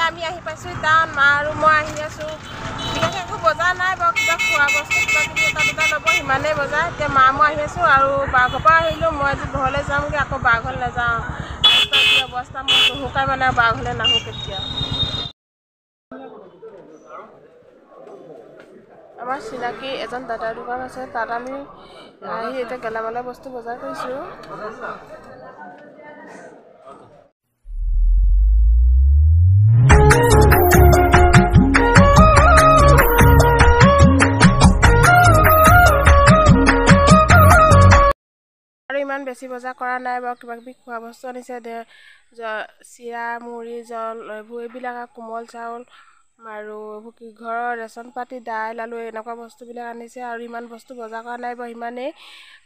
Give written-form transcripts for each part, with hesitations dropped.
আমি আহি পাইছোঁ টাউন, মা আৰু মই আহি আছোঁ। বিশেষ একো বজাৰ নাই বাৰু, কিবা খোৱা বস্তু কিবা কিবি এটা দুটা ল'ব, সিমানেই বজাৰ। এতিয়া মা মই আহি আছোঁ আৰু বাৰ ঘৰৰ পৰা আহিলোঁ। মই আজি ঘৰলৈ যামগৈ, আকৌ বাৰ ঘৰলৈ নাযাওঁ। ৰাস্তাৰ যি অৱস্থা, মই নুশুকাই মানে বাৰ ঘৰলৈ নাহোঁ কেতিয়াও। আমাৰ চিনাকি এজন দাদাৰ দোকান আছে, তাত আমি আহি এতিয়া গেলামালৰ বস্তু বজাৰ কৰিছোঁ। আৰু ইমান বেছি বজাৰ কৰা নাই বাৰু, কিবা কিবি খোৱা বস্তু আনিছে, চিৰা মুড়ি জল এইবোৰ এইবিলাক, কোমল চাউল আৰু এইবোৰ কি ঘৰৰ ৰেচন পাতি, দাইল আলু এনেকুৱা বস্তুবিলাক আনিছে। আৰু ইমান বস্তু বজাৰ কৰা নাই বাৰু সিমানেই,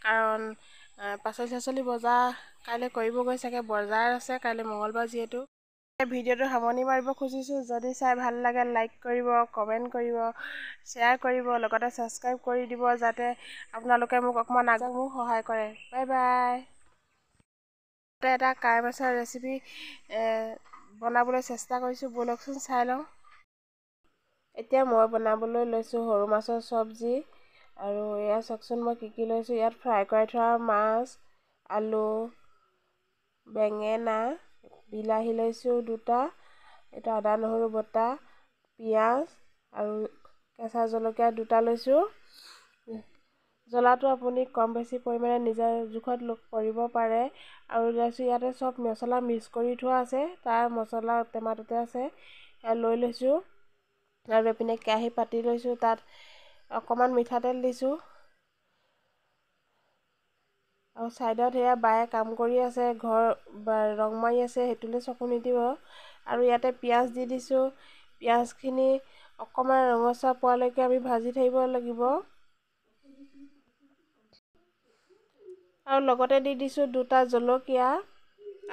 কাৰণ পাচলি চাচলি বজাৰ কাইলৈ কৰিবগৈ চাগে, বজাৰ আছে কাইলৈ মঙলবাৰ যিহেতু। ভিডিঅ'টো সামৰণি মাৰিব খুজিছোঁ। যদি চাই ভাল লাগে লাইক কৰিব, কমেণ্ট কৰিব, শ্বেয়াৰ কৰিব, লগতে ছাবস্ক্ৰাইব কৰি দিব, যাতে আপোনালোকে মোক অকণমান আগত মোক সহায় কৰে। Bye bye. এটা কাৱৈ মাছৰ ৰেচিপি বনাবলৈ চেষ্টা কৰিছোঁ, ব'লকচোন চাই লওঁ। এতিয়া মই বনাবলৈ লৈছোঁ সৰু মাছৰ চব্জি। আৰু এয়া চাওকচোন মই কি কি লৈছোঁ। ইয়াত ফ্ৰাই কৰি থোৱা মাছ, আলু, বেঙেনা, বিলাহী লৈছোঁ দুটা, এইটো আদা নহৰু বটা, পিঁয়াজ আৰু কেঁচা জলকীয়া দুটা লৈছোঁ। জ্বলাটো আপুনি কম বেছি পৰিমাণে নিজৰ জোখত কৰিব পাৰে। আৰু লৈছোঁ ইয়াতে চব মছলা মিক্স কৰি থোৱা আছে, তাৰ মছলা টেমাটোতে আছে, সেয়া লৈ লৈছোঁ। আৰু এইপিনে কেৰাহী পাতি লৈছোঁ, তাত অকণমান মিঠাতেল দিছোঁ। আৰু ছাইডত সেয়া বায়ে কাম কৰি আছে, ঘৰ ৰং মাৰি আছে, সেইটোলৈ চকু নিদিব। আৰু ইয়াতে পিঁয়াজ দি দিছোঁ। পিঁয়াজখিনি অকণমান ৰঙচুৱা পোৱালৈকে আমি ভাজি থাকিব লাগিব। আৰু লগতে দি দিছোঁ দুটা জলকীয়া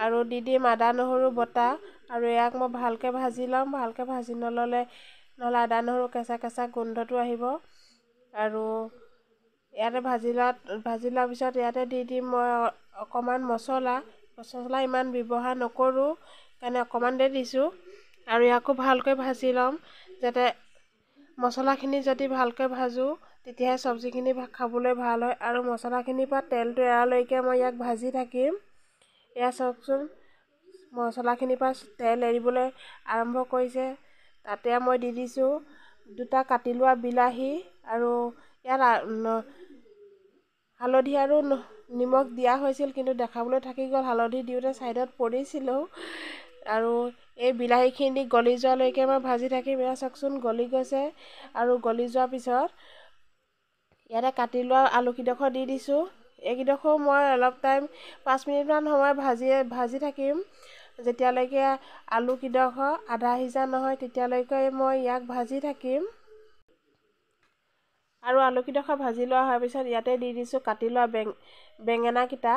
আৰু দি দিম আদা নহৰু বটা। আৰু ইয়াক মই ভালকৈ ভাজি ল'ম, ভালকৈ ভাজি নল'লে নহ'লে আদা নহৰু কেঁচা কেঁচা গোন্ধটো আহিব। আৰু ইয়াতে ভাজি লোৱাৰ পিছত ইয়াতে দি দিম মই অকণমান মছলা। মছলা ইমান ব্যৱহাৰ নকৰোঁ কাৰণে অকণমানতে দিছোঁ। আৰু ইয়াকো ভালকৈ ভাজি ল'ম, যাতে মছলাখিনি যদি ভালকৈ ভাজোঁ তেতিয়াহে চব্জিখিনি খাবলৈ ভাল হয়। আৰু মছলাখিনিৰ পৰা তেলটো এৰালৈকে মই ইয়াক ভাজি থাকিম। এয়া চাওকচোন মছলাখিনিৰ পৰা তেল এৰিবলৈ আৰম্ভ কৰিছে। তাতে মই দি দিছোঁ দুটা কাটি লোৱা বিলাহী। আৰু ইয়াত হালধি আৰু নিমখ দিয়া হৈছিল, কিন্তু দেখাবলৈ থাকি গ'ল, হালধি দিওঁতে ছাইডত পৰিছিলোঁ। আৰু এই বিলাহীখিনি গলি যোৱালৈকে মই ভাজি থাকিম। এয়া চাওকচোন গলি গৈছে। আৰু গলি যোৱাৰ পিছত ইয়াতে কাটি লোৱা আলুকেইডোখৰ দি দিছোঁ। এইকেইডোখৰো মই অলপ টাইম 5 মিনিটমান সময় ভাজি থাকিম, যেতিয়ালৈকে আলুকেইডোখৰ আধা সিজা নহয় তেতিয়ালৈকে মই ইয়াক ভাজি থাকিম। আৰু আলুকেইডোখৰ ভাজি লোৱা হোৱাৰ পিছত ইয়াতে দি দিছোঁ কাটি লোৱা বেঙেনাকেইটা।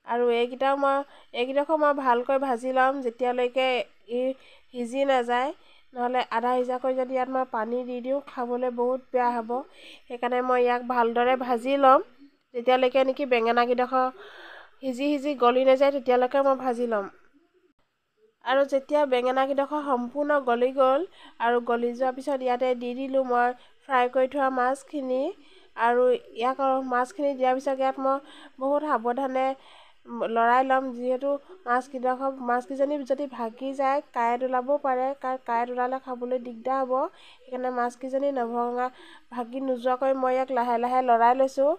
আৰু এইকেইডোখৰ মই ভালকৈ ভাজি ল'ম যেতিয়ালৈকে ই সিজি নাযায়, নহ'লে আধা সিজাকৈ যদি ইয়াত মই পানী দি দিওঁ খাবলৈ বহুত বেয়া হ'ব। সেইকাৰণে মই ইয়াক ভালদৰে ভাজি ল'ম, যেতিয়ালৈকে নেকি বেঙেনাকেইডোখৰ সিজি সিজি গলি নাযায় তেতিয়ালৈকে মই ভাজি ল'ম। আৰু যেতিয়া বেঙেনাকেইডোখৰ সম্পূৰ্ণ গলি গ'ল আৰু গলি যোৱাৰ পিছত ইয়াতে দি দিলোঁ মই ফ্ৰাই কৰি থোৱা মাছখিনি। আৰু ইয়াক মাছখিনি দিয়াৰ পিছত ইয়াত মই বহুত সাৱধানে লৰাই ল'ম, যিহেতু মাছকেইজনী যদি ভাগি যায় কাঁইট ওলাবও পাৰে, কাৰণ কাঁইট ওলালে খাবলৈ দিগদাৰ হ'ব। সেইকাৰণে মাছকেইজনী ভাগি নোযোৱাকৈ মই ইয়াক লাহে লাহে লৰাই লৈছোঁ।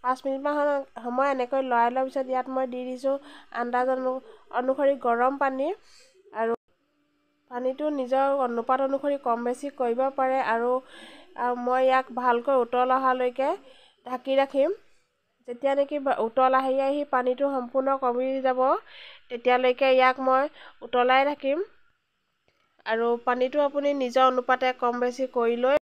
5 মিনিটমান সময় এনেকৈ লৰাই লোৱাৰ পিছত ইয়াত মই দি দিছোঁ আন্দাজ অনুসৰি গৰম পানী। আৰু পানীটো নিজৰ অনুপাত অনুসৰি কম বেছি কৰিব পাৰে। আৰু মই ইয়াক ভালকৈ উতল অহালৈকে ঢাকি ৰাখিম। যেতিয়া নেকি উতল আহি আহি পানীটো সম্পূৰ্ণ কমি যাব তেতিয়ালৈকে ইয়াক মই উতলাই থাকিম। আৰু পানীটো আপুনি নিজৰ অনুপাতে কম বেছি কৰি লৈ